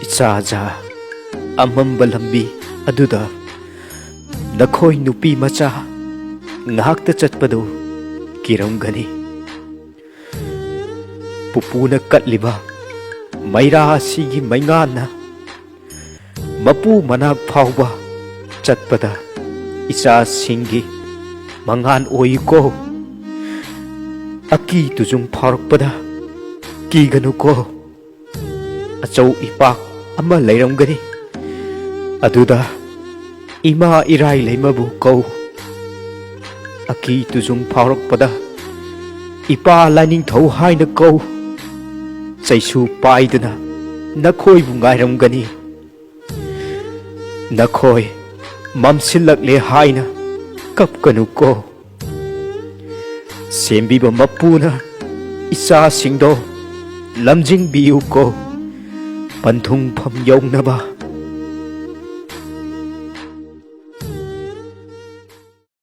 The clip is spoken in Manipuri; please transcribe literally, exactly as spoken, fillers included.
ꯏꯆꯥꯖꯥ, ꯑꯃꯝꯕ ꯂꯝꯕꯤ ꯑꯗꯨꯗ ꯅꯈꯣꯏ ꯅꯨꯄꯤ ꯃꯆꯥ ꯉꯥꯛꯇ ꯆꯠꯄꯗꯨ ꯀꯤꯔꯝꯒꯅꯤ꯫ ꯄꯨꯄꯨꯅ ꯀꯠꯂꯤꯕ ꯃꯩꯔꯥ ꯑꯁꯤꯒꯤ ꯃꯩꯉꯥꯟꯅ ꯃꯄꯨ ꯃꯅꯥꯛ ꯐꯥꯎꯕ ꯆꯠꯄꯗ ꯏꯆꯥꯁꯤꯡꯒꯤ ꯃꯉꯥꯟ ꯑꯣꯏꯌꯨꯀꯣ꯫ ꯑꯀꯤ ꯇꯨꯖꯨꯡ ꯐꯥꯎꯔꯛꯄꯗ ꯀꯤꯒꯅꯨꯀꯣ꯫ ꯑꯆꯧ ꯏꯄꯥꯛ ꯑꯃ ꯂꯩꯔꯝꯒꯅꯤ꯫ ꯑꯗꯨꯗ ꯏꯃꯥ ꯏꯔꯥꯏ ꯂꯩꯃꯕꯨ ꯀꯧ꯫ ꯑꯀꯤ ꯇꯨꯖꯨꯡ ꯐꯥꯎꯔꯛꯄꯗ ꯏꯄꯥ ꯂꯥꯏꯅꯤꯡꯊꯧ ꯍꯥꯏꯅ ꯀꯧ꯫ ꯆꯩꯁꯨ ꯄꯥꯏꯗꯨꯅ ꯅꯈꯣꯏꯕꯨ ꯉꯥꯏꯔꯝꯒꯅꯤ꯫ ꯅꯈꯣꯏ ꯃꯝꯁꯤꯜꯂꯛꯂꯦ ꯍꯥꯏꯅ ꯀꯞꯀꯅꯨꯀꯣ꯫ ꯁꯦꯝꯕꯤꯕ ꯃꯄꯨꯅ ꯏꯆꯥꯁꯤꯡꯗꯣ ꯂꯝꯖꯤꯡꯕꯤꯌꯨꯀꯣ꯫ ꯄꯟꯊꯨꯡꯐꯝ ꯌꯧꯅꯕ